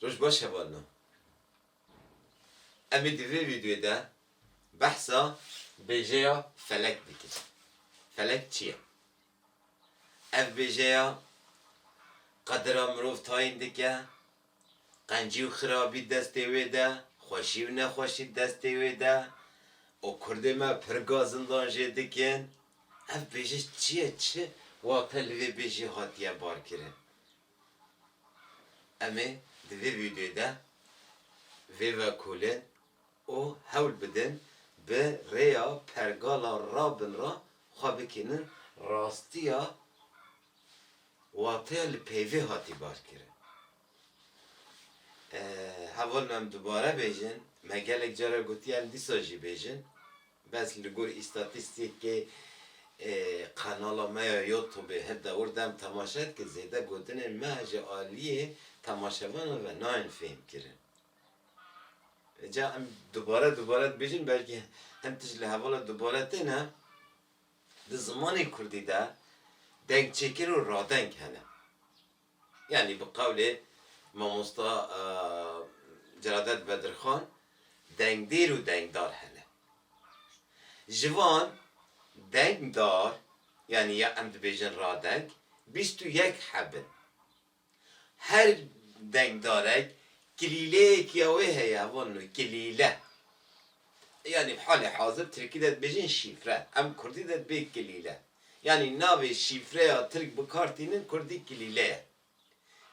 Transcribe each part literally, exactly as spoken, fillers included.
Roj baş hevalno. Em ê di vê vîdeoyê de behsa bêjeya felek bikin. Felek çi ye? Ev bêjeya qedira mirov tayîn dike, qencî û xirabî destê wê de, xweşî û nexweşî destê wê de û kurdê me pir gazindan jê dikin. Ev bêje çi ye, çi wate li vê bêjê hatiye barkirin? Em ê di vê vîdeoyê de vê vekolin û hewl bidin bi rêya pergala rabin re xwe bikînin rastiya wateya li peyvê hatî barkirin. Ee, hevalno em dubare bêjin, me gelek cara gotiye, em dîsa jî bêjin. Bes li gor îstatîstîkê, e, kanala me ya YouTubeê her dewr dem temaşe dike, zêde gotinên me ji aliyê temaşevanan ve nayên fêhm kirin. Ca em dubare dubare dibêjin, belkî hin tişt li hevala dubare têne. Di zimanê kurdî de dengçêker û radeng hene. Yanî bi qewlê mamosta, e, Celadet Bedirxan, dengdêr û dengdar hene. Ji van dengdar, yanî ya em dibêjin radeng, bîst û yek heb in. Her dengdarek kilîleyek ya wê heye, hevalno, kilîle. Yanî halê hazir tirkî de dibêjin şîfre. Em kurdî de dibê kilîle. Yanî navê şîfreya tirk bi kar tînin kurdî kilîle ye.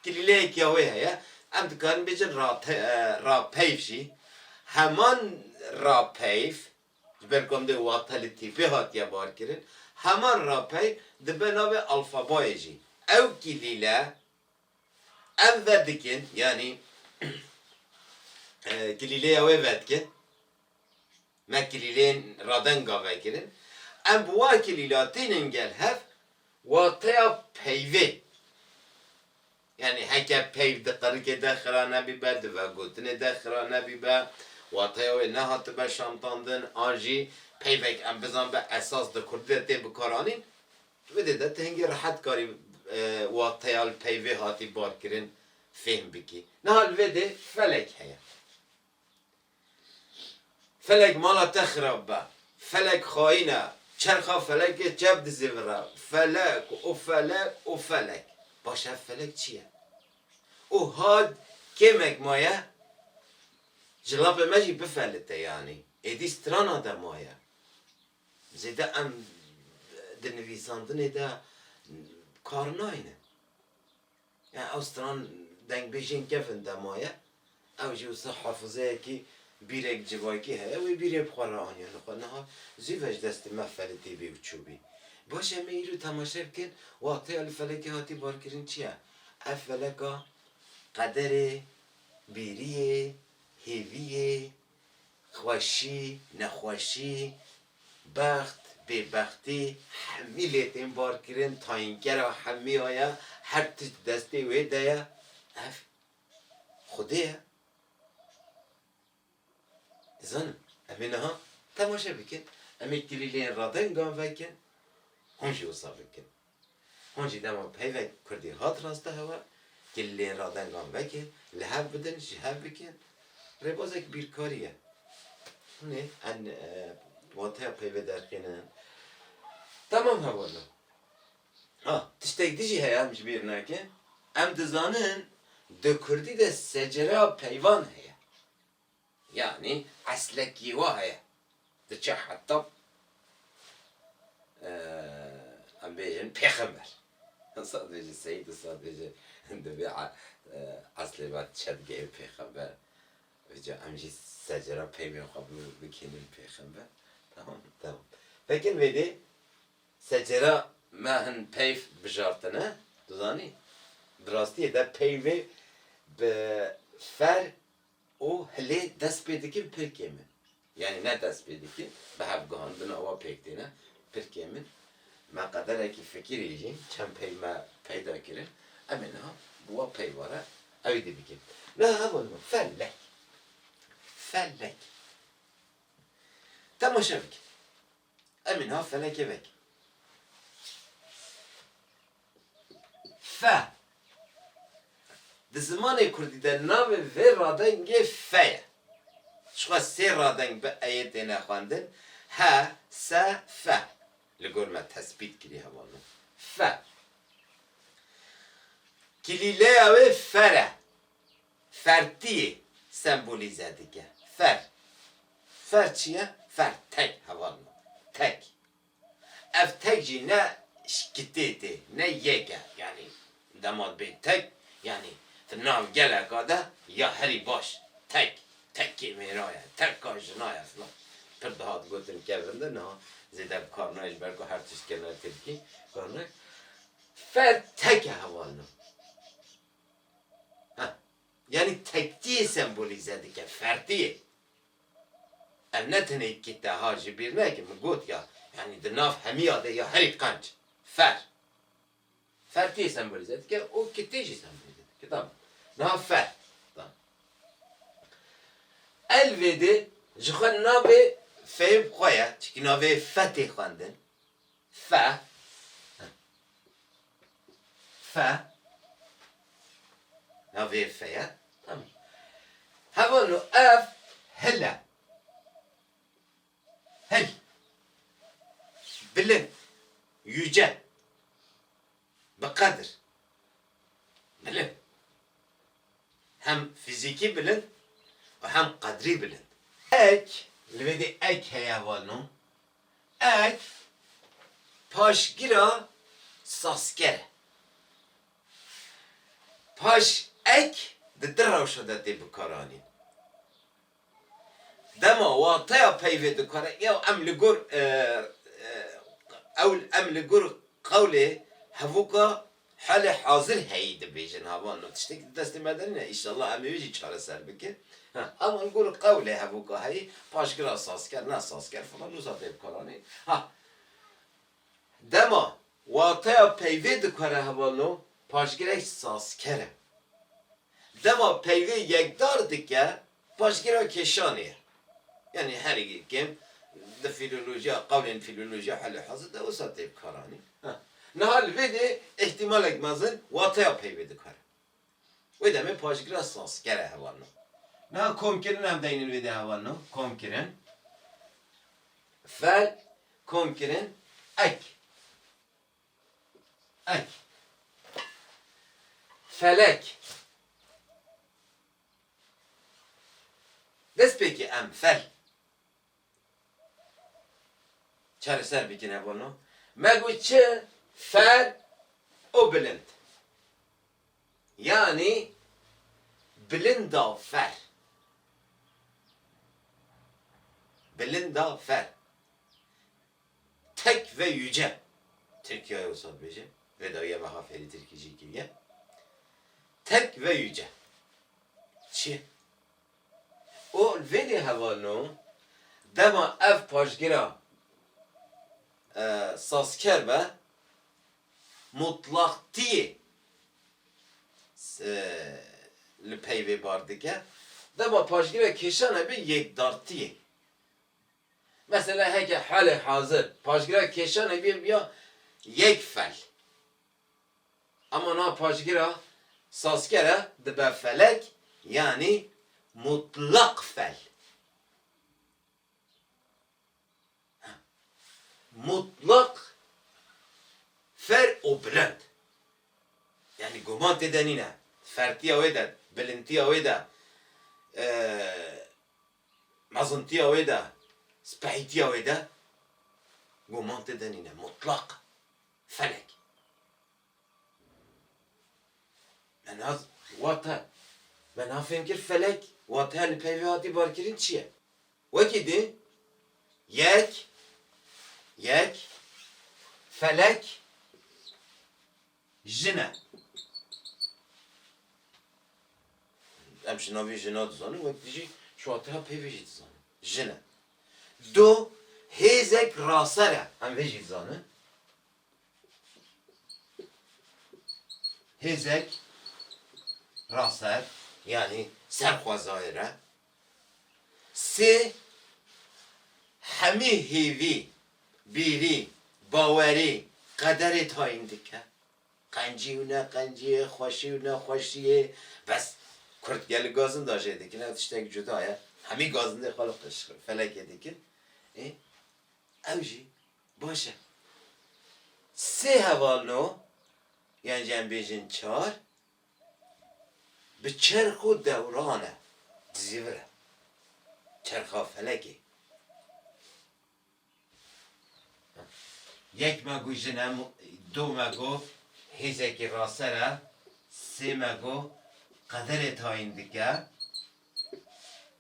Kilîleyek ya wê heye. Em dikarin bêjin rate-, e, rapeyv jî. Heman rapeyv, ji ber ku em dê wate li tîpê hatiye barkirin, heman rapeyv dibe navê alfabayê jî. Ew kilîle, em vedikin, yanî, e, kilîleya wê vedikin. Me kilîlên radenga vekirin. Em bi wa kilîla tînin gel hev, wateya peyvê. Yanî heke peyv di qirikê de xira nebîbe, di vegotinê de xira nebîbe, wateya wê nehatibe şamtandin, an jî peyvek em bizan be esas di kurdî de tê bikaranîn, wê dê de tu hingê rehet karî, e, wateya li peyvê hatî barkirin fêhm bikî. Niha li vê dê felek heye. Felek mala te xirab be. Felek xayîn e. Çerxa felekê çep dizivire. Felek û felek û felek. Baş ev felek çi ye? Û had kêmek maye, ji lapê me jî bifelite yanî. Êdî strana de maye. Zêde em di nivîsandinê de kar nayne. Yani ew stran dengbêjên kevin de maye. Ew jî wisa hafizeyekî, bîrek civakî heye, wê bîrê bi xwe re aniye li xwe. Niha zû ve ji destê me felitî bî û çûbî. Baş em ê îro temaşe bikin, wateya li felekê hatî barkirin çi ye? Ev feleka qederê, bîriyê, hêviyê, xweşî, nexweşî, bext, bêbextî, hemî lê tên barkirin, tayînkera hemî ya ye, her tişt destê wê de ye. Ev Xwedê ye. Dizanim, em ê niha temaşe bikin, em ê kilîleyên radengan vekin, hûn jî wisa bikin. Hûn jî dema peyvek kurdî hat rasta hewa, kilîleyên radengan vekin, li hev bidin, ji hev bikin. Rêbazek bîrkarî ye. Hûn ê en, e, wateya peyvê derxînin. Temam hevalno. Ha, tiştek dî jî heye, em ji bîr nekin. Em dizanin di kurdî de secera peyvan heye. Yanî eslekî wa heye. Diçe heta, e, em bêjin pêxember. Sadece seyîd û sadece divê e, e, eslê me diçe digihê pêxember. Vêca em jî secera peymên xwe bi-, bikînin pêxember. Tamam, tamam. Pekin vê dê secera me hin peyv bijartine, tu zanî? Bi rastiyê de peyvê bi fer û hilê dest pê dikin pir kêm in. Yanî ne dest pê dikin, bi hev gihandina wa pêk têne, pir kêm in. Me qederekî fikirî jî çend peyv me peyda kirin, em ê niha bi wa peyva re ew ê dî bikin. Niha hevalno, felek. Felek. Temaşe bikin. Em ê niha felekê vekin. Fe. Di zimanê kurdî de navê vê radengê fe ye. Ji xwe sê radeng bi eyê têne xwendin. He, se, fe. Li gor me tespît kirî hevalno. Fe. Kilîleya wê fer e. Fertiyê sembolîze dike. Fer. Fer çi ye? Fer tek hevalno. Tek. Ev tek jî ne şikitê tê, ne yek e. Yanî dema bê tek, yanî di nav geleka de ya herî baş. Tek, tekê mêra ye, teka jina ye filan. Pir dihat gotin kevin de, niha zêde bi kar nayê ji ber ku her tişt kene tirkî, kar nayê. Fer tek e hevalno. Ha. Yanî tektiyê sembolîze dike, fertiyê. Ev ne tenê kitê ha, ji bîr neke, min got ya, yanî di nav hemiya de ya herî qenc. Fer. Fertiyê sembolîze dike û kitê jî sembolîze dike. Tamam. Niha fer. Tamam. El vê dê ji xwe navê feyê bi xwe ye, çikî navê fe tê xwendin. Fe. Fe. Navê fe ye. Tamam. Hevalno ev hil e. Hil. Bilind. Yüce. Bi qedir. Bilind. Hem fizîkî bilind û hem qedrî bilind. Ek, li vê de ek heye hevalno. Ek, paşgira sazker e. Paş ek di du rewşa de tê bikaranîn. Dema wateya peyvê dikare, ya em li gor, e, e, ew, em li gor qewlê hevûka halê hazir heyî dibêjin, hevalno. Tiştekî di destê me de nîne, înşallah em ê wê jî çareser bikin. Ha, ama li gor qewlê hevûka heyî, paşgira sazker, ne sazker filan, wisa tê bikaranîn. Ha, dema wateya peyvê dikare hevalno, paşgirek sazker e. Dema peyvê yekdar dike, paşgira kêşanê ye. Yanî herî kêm di fîlolojiya, qewlên fîlolojiya halê hazir de wisa tê bikaranîn. Ha. Niha li vê de îhtîmalek mezin wateya peyvê dikare. Wê demê paşgira sazker e hevalno. Niha komkirin em deynin vê de hevalno. Komkirin. Fel, komkirin, ek. Ek. Felek. Destpêkê em fel çareser bikin hevalno. Me got çi? Fer û bilind. Yanî bilinda fer. Bilinda fer. Tek ve yüce. Tirkiyeyê wisa dibêje. Vê dawiyê me ha fêrî tirkî jî kiriye. Tek ve yüce. Çi? Û li vê dê hevalno, dema ev paşgira, e, sazker be, mutlaqtiyê, e, li peyvê bar dike. Dema paşgira kêşan be, yekdartiyê. Mesela heke halê hazir paşgira kêşanê bî, biya yek fel. Ama na paşgira sazker e, dibe felek, yanî mutlaq fel. Mutlaq fer û bilind. Yanî guman tê de nîne. Fertiya wê de, bilindtiya wê de, e, mezintiya wê de, spehîtiya wê de guman tê de nîne. Mutlaq. Felek. Me niha wate, me niha fêm kir felek, wateya li peyvê hatî barkirin çi ye? Wekî din, yek, yek, felek, jin e. Em ji navê jina dizanin, wek dijî ji wateya peyvê jî dizanin. Jin e. Du, hêzek raser e. Em vê jî dizanin. Hêzek raser, yanî serxwezayê re. Sê, hemî hêvî, bîrî, bawerî, qederê tayîn dike. qencî û neqenciyê, xweşî û nexweşiyê. Bes Kurd gelî gazin de jê dikin, ev tiştek cuda ye. Hemî gazindê xwe li qiş-, felekê dikin. Ê, ew jî baş e. Sê hevalno, yan jî em bêjin çar, bi çerx û dewran e, dizîvir e. Çerxa felekê. Yek me got jin e, du me got hêzekî raser e, sê me got qederê tayîn dike,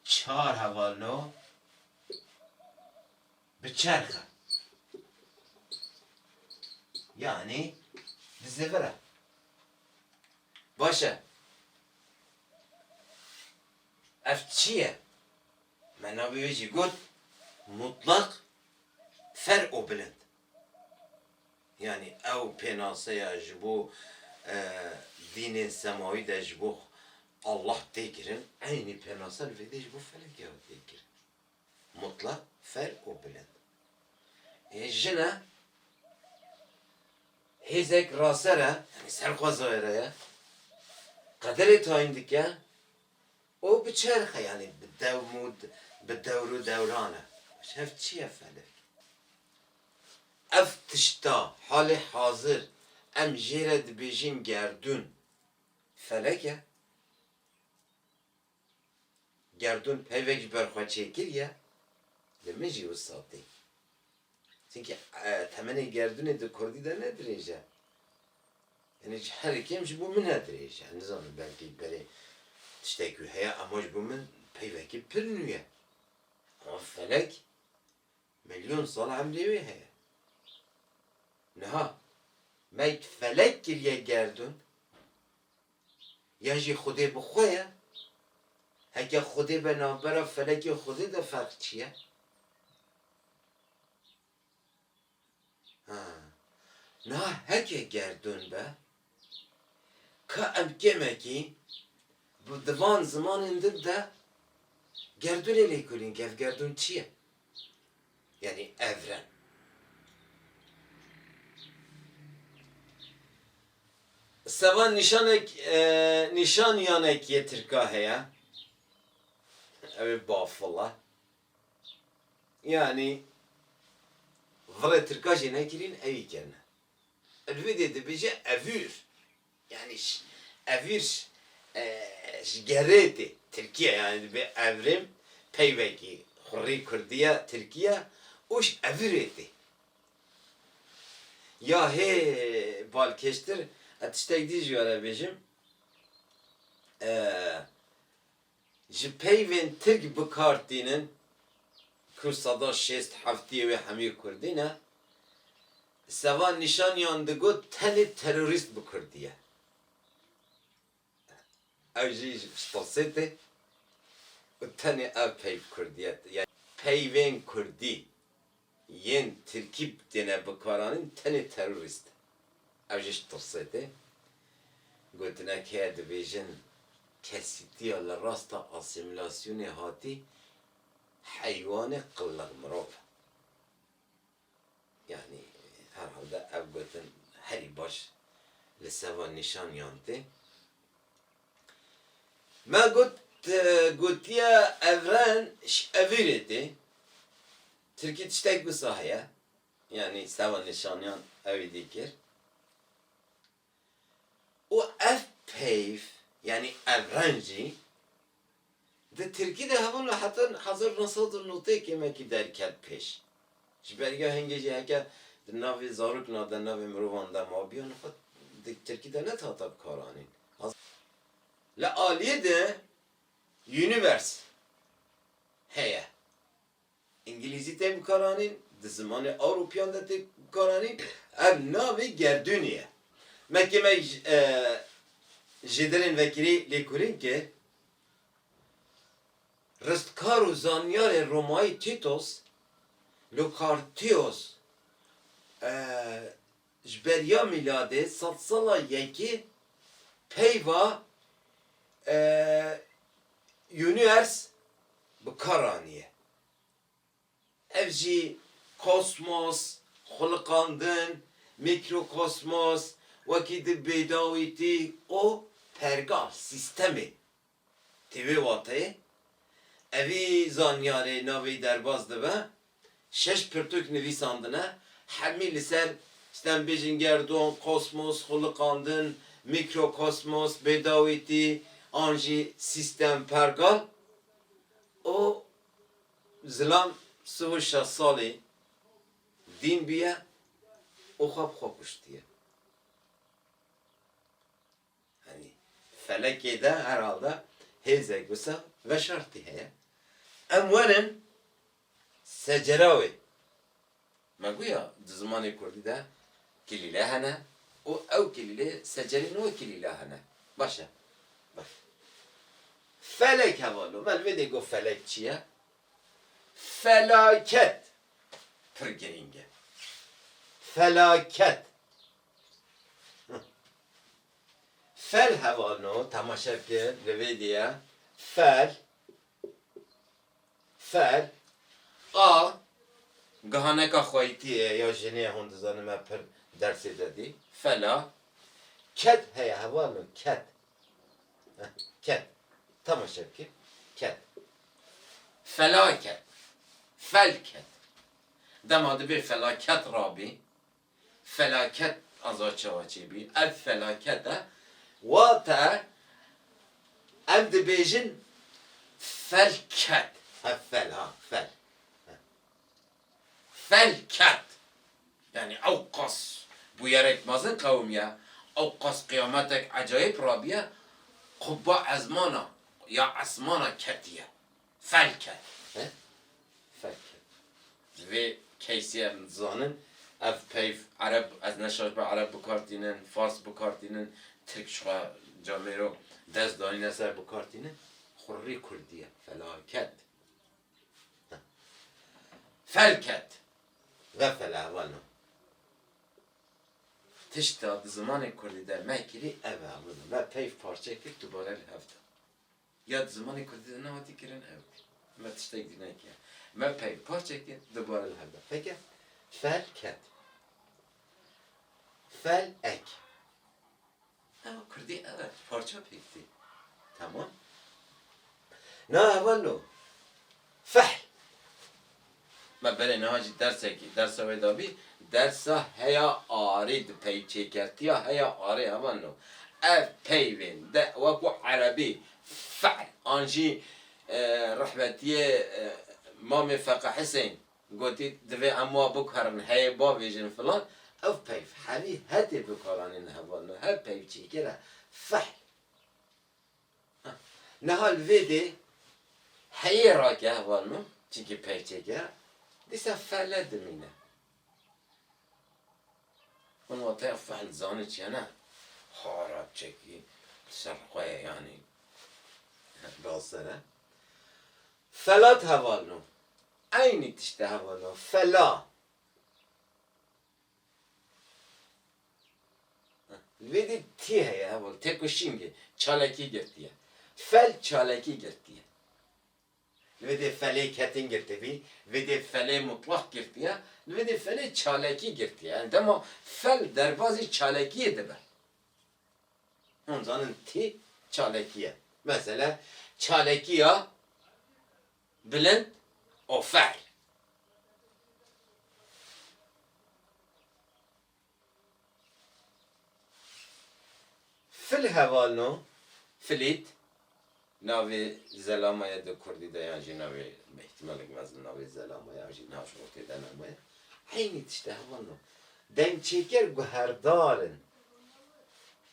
çar hevalno bi çerx e. Yanî dizîvir e. Baş e. Ev çi ye? Me navê wê jî got mutlaq fer û bilind. Yanî ew pênaseya ji bo, e, dînên semawî de ji bo Allah tê kirin, eynî pênase li vê de ji bo felekê hat tê kirin. Mutlaq fer û bilind. Ê, jin e, hêzek raser e, yanî ser xwe zayre ye, qederê tayîn dike û bi çerx e, yanî bi dewm û d-, bi dewr û dewran e. Ev çi ye felek? Ev tişta halê hazir em jê re dibêjin gerdûn, felek e. Gerdûn peyvek ji ber xwe çêkiriye, li min jî wisa tê. Çimkî, e, temenê gerdûnê di kurdî de ne dirêj e. Yanî ji her kêm ji bo min ne dirêj e. Nizanim belkî berê tiştek wî heye, ama ji bo min peyvekî pir nû ye. Ama felek milyon sal emrê wê heye. Niha me felek kiriye gerdûn, ya jî Xwedê bi xwe ye. Heke Xwedê be navbera felekê Xwedê de ferq çi ye? Ha. Niha heke gerdûn be, ka em kêmekî bi di van zimanên din de gerdûnê lêkolîn ke ev gerdûn çi ye? Yanî evren. Sevan nîşanek, e, nîşanyanek yê tirka heye. Ew ê bafil e. Yanî virê tirka jê nekirîn, ewî kirine. Li vê dê dibêje evîr. Yanî ş-, evîr ş-, e, ji gerê tê. Tirkiye, yanî dibê evrim peyvekî xurî kurdiye, tirkiye û ji evîrê tê. Ya hê balkêştir, ez tiştek dî jî were bêjim. E, Ji peyvên tirk bi kar tînin, ku seda şêst heftiyê wê hemî kurdî ne, Sevan Nîşanyan digot tenê terorîst bi kurdî ye. Ew jî ji Tirsê tê û tenê ev peyv kurdî ye. Yani peyvên kurdî yên tirkî têne bikaranîn tenê terorîst. Ev jî ji Tirsê tê. Gotinek heye dibêjin kesîtiya li rasta asîmîlasyonê hatî heywanê qilliq mirov e. Yanî herhalde ev gotin herî baş li Sevan Nîşanyan tê. Me got, e, gotiye evren ji evîrê tê. Tirkî tiştek wisa heye. Yanî Sevan Nîşanyan ewî dî kir. Û ev peyv, yanî evren jî, di tirkî de hevalno heta hezar neh sed û notê kêmekî derket pêş. Ji beriya hingê jî heke di navê zarokna de, navê mirovan de mabiya, nixwe di tirkî de nedihata bikaranîn. Li aliyê de universe heye. Îngilîzî tê bikaranîn, di zimanê Ewropiyan de tê bikaranîn, ev navê gerdûnê ye. Me kêmek ji, e, ji dilên vekirî lêkolîn kir. Ristkar û zanyarê Romayî Tîtos, Lukartios, e, ji beriya mîladê sedsala yekê peyva, e, unîvers bi kar aniye. Ev jî kosmos, xuliqandin, mîkrokosmos, Wekî di bêdawîtî û pergal, sîstemê. Tê wê wateyê, evî zanyarê navê derbas dibe, şeş pirtûk nivîsandine, hemî li ser, işte, em bêjin gerdon, kosmos, xuliqandin, mîkrokosmos, bêdawîtî, an jî sîstem, pergal. Û zilam sih û şeş salî dîn bûye û xwe bi xwe kuştiye. Yanî felekê de herhalde hêzek wisa veşartî heye. Em werin secera wê. Me goya di zimanê kurdî de kilîle hene û ew kilîlê secerên wê kilîle hene. Baş e. Baş. Felek hevalno. Me li vê dê got felek çi ye? Felaket. Pir girîng e. Felaket. Fel hevalno, temaşe bike, li vê dê ye. Fel. Fel. A. Gihaneka xweytî ye ya jinê ye, hûn dizanin me pir dersê de dî. Fela. Ket heye hevalno, ket. Heh, ket. Temaşe bike. Ket. Felaket. Felket. Dema dibê felaket rabî, felaket aza çawa çêbî? Ev felaket e. Wate em dibêjin felket. Ev fel ha, fel. Felket. Yanî ew qas bûyerek mezin qewimiye, ew qas qiyametek ecayîb rabiye, qubba ezmana ya esmana ketiye. Felket. He? Felket. Vê keysî em dizanin, ev peyv Ereb, ez ne şaş be Ereb bi kar tînin, Fars bi kar tînin, Tirk ji xwe camêro dest danîne ser bi kar tînin, xurrî kurdî ye. Felaket. Felket. Ve fela, hevalno. Tişta di zimanê kurdî de me kirî ev e, hevalno. Me peyv parçe kir, dubare li hev da. Ya di zimanê kurdî de nehatî kirin ew. Me tiştek dî nekiye. Me peyv parçe kir, dubare li hev da. Peki, fel ket. Fel ek. Ew kurdî ev e, parça pêk tê. Tamam. Na hevalno. Fehl. Me berê niha jî dersekî, dersa wê dabî, dersa heya arê di peyv çêkertiya heya arê hevalno. Ev peyvên de wekû erebî fehl an jî, e, rehmetiyê, e, mamê Feqe Hisên gotî, divê em wa bikarin heyê bavêjin filan, ev peyv hemî hetê bikaranîn hevalno. Her peyv çêkere fehl. Niha li vê dê heyê rake hevalno, çimkî peyv çêkere, dîsa fele dimîne. Hûn wateya fehl zanin çi ye ne? Harab çekî li ser xwe ye yanî. Rast e ne? Felat hevalno. Eynî tişt e hevalno. Fela. Li vê dê tî heye heval, têkoşîn e. Çalakî girtiye. Fel çalakî girtiye. Li vê dê felê ketin girtibî, vê dê felê mutlaq girtiye, li vê dê felê çalakî girtiye. Yani dema fel derbazî çalakiyê dibe. Hûn zanin tî çalakî ye. Mesela çalekiya bilind û fehl. Fil hevalno, filît, navê zelama ye di kurdî de yan jî navê, bi îhtimalek mezin navê zelama ye yan jî nav ji ortê de namaye. Eynî tişt e hevalno. Dengçêker guherdar in.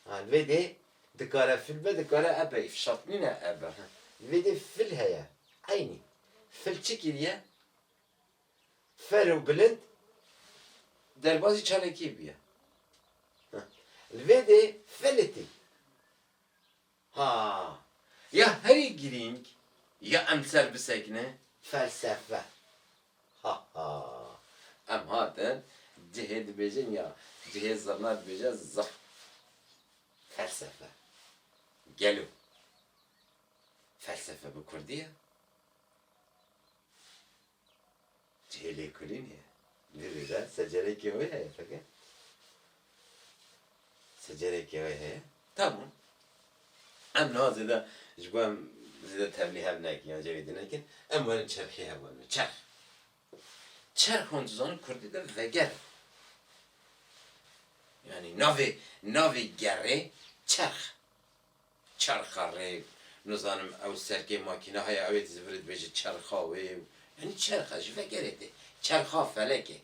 Ha, li vê dê dikare fil be, dikare ebe, îfşat nîne ebe. Ha, li vê dê fil heye. Eynî. Fil çi kiriye? Fel û bilind derbazî çalakiyê bûye. Heh. Li vê dê felitî. Ha. Ya herî girîng, ya em ser bisekine, felsefe. Ha ha. Em hatin, cihê dibêjin ya, cihê zirna dibêje zir. Felsefe. Gelo. Felsefe bi kurdî ye? Cihê lêkolînê ye. Li vê de secerekê wê heye, feke. Secerekê wê heye. Tamam. Em niha zêde, ji bo em zêde tevlî hev nekin, yan cevê din nekin, em werin çerxê hev werin. Çerx. Çerx hûn dizanin kurdî de veger. Yani navê, navê gerê çerx. Çerxa rê, nizanim ew serkê makîne heye, ew ê dizivirê dibêje çerxa wê. Yani çerxa ji vegerê tê. Çerxa felekê.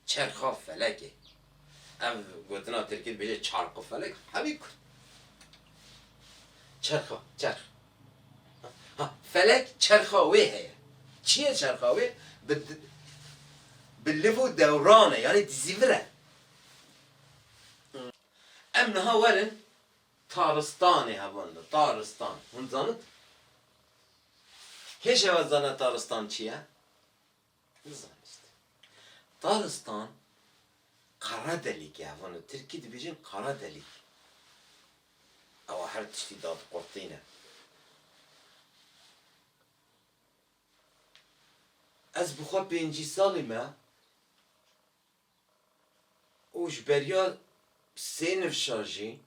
Çerxa felekê. Ev gotina tirkî dibêje çarku felek, hemî kurd. Çerxa, çerx. Ha, felek çerxa wê heye. Çi ye çerxa wê? Bi, bi liv û dewran e, yani dizîvir e. Em niha werin taristanê hevalno, taristan. Hûn zanit? Kê ji heval zane taristan çi ye? Nizane işte. Taristan qara delîk e, hevalno. Tirkî dibêjin qara delîk. Ewa her tiştî dadiqurtîne. Ez bi xwe pêncî salî me û ji beriya sê nifşa jî,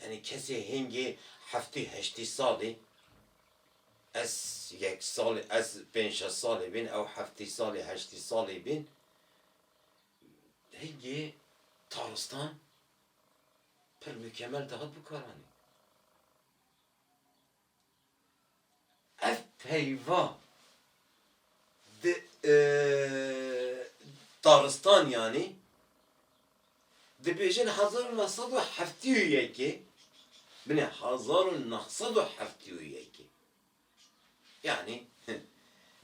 yani kesê hingê heftî heştî salî, ez yek salî, ez pênc şeş salî bîn, ew heftî salî, heştî salî bîn, hingê taristan pir mukemel dihat bikaranî. Ev peyva di, e, taristan, yanî dibêjin hezar û neh sed û heftê û yekê, binê hezar û neh sed û heftê û yekê. Yanî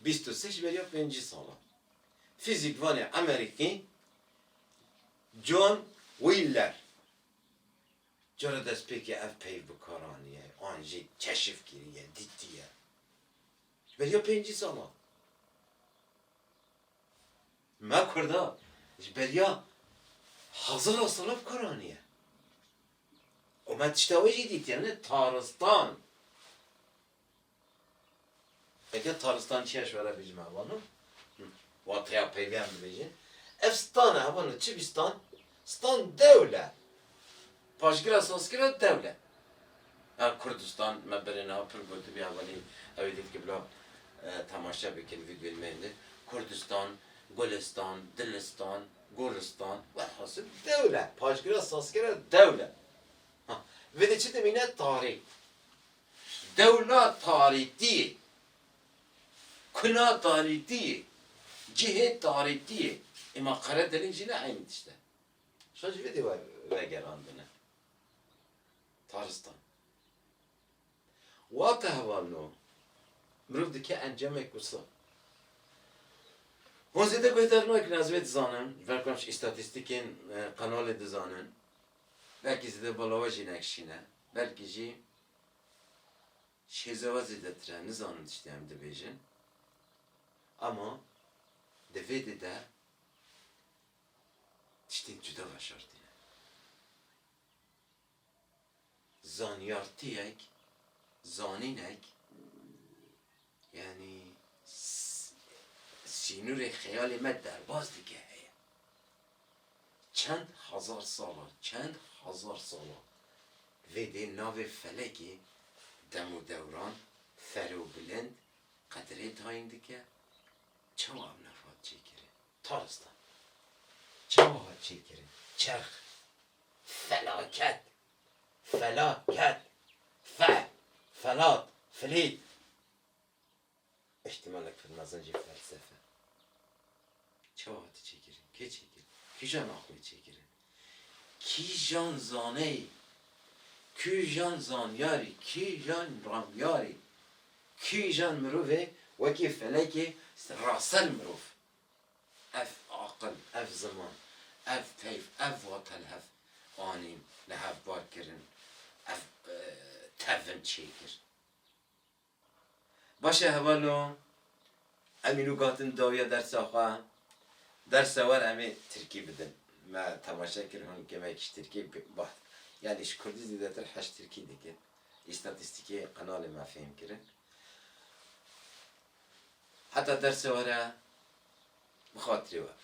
bîst û sê ji beriya pêncî sala. Fîzîkvanê Amerîkî John Wheeler cara destpêkê ev peyv bi kar aniye, an jî keşif kiriye, dîtiye. Ji beriya pêncî salan. Me Kurda ji beriya hezara sala bi kar aniye. Û me tişta wê jî dîtiye, ne taristan. Eke taristan çi ye, ji we re bêjim, hevalno? Hı. Wateya peyvê em dibêjin. Ev stan e, hevalno, çi bî stan? Stan dewl e. Paşgira sazkira dewl e. Ha, Kurdistan, me berê niha pir gotibî, hevalî, ew ê dît ki bila, e, temaşe bikin, vîdyoyên me yên din. Kurdistan, Gulistan, Dilistan, Goristan, welhasil dewl e. Paşgira sazkira dewl e. Ha, vê de çi dimîne? Tarî. Dewla tarîtiyê, kuna tarîtiyê, cihê tarîtiyê. Ema qere delîl jî ne eynî tişt e. Şa ji vê dê ve-, vegerandine. Taristan. Wate hevalno, mirov dike encemek wisa. Hûn zêde guhdar nakin, ez vê dizanin, ji ber ku em ji îstatîstîkên, e, qenalê dizanin. Belkî zêde bala we jî nekişîne. Belkî jî Şêzewa zêdetir e, nizanin tiştê em dibêjin. Ama di vê dê de tiştên cuda veşartî ne. Zanyartiyek, zanînek, yanî s-, sînorê xeyalê me derbas dike heye. Çend hezar sala, çend hezar sala vê dê navê felekê, dem û dewran, fer û bilind, qedirê tayîn dike. Çawa ev nav hat çêkirin? Taristan. Çawa hat çêkirin? Çerx. Felaket. Felaket. Fe-, felat. Filît. Îhtimalek pir mezin jî felsefe. Çawa hate çêkirin? Kê çêkirin? Kîjan aqilê çêkirin? Kîjan zaneyî? Kîjan zanyarî? Kîjan ramyarî? Kîjan mirovê wekî felekê rasel mirov? Ev aqil, ev ziman, ev peyv, ev wate li hev anîn, li hev bar kirin, ev, e, tevin çêkir. Baş e hevalno, em îro gotin dawiya dersa xwe. Dersa wer em ê tirkî bidin. Me temaşe kir, hûn kêmek ji tirkî bi-, bah, yanî ji kurdî zêdetir hej tirkî dikin. Îstatîstîkê qenalê me fêm kirin. Heta dersa were bi xatirê we.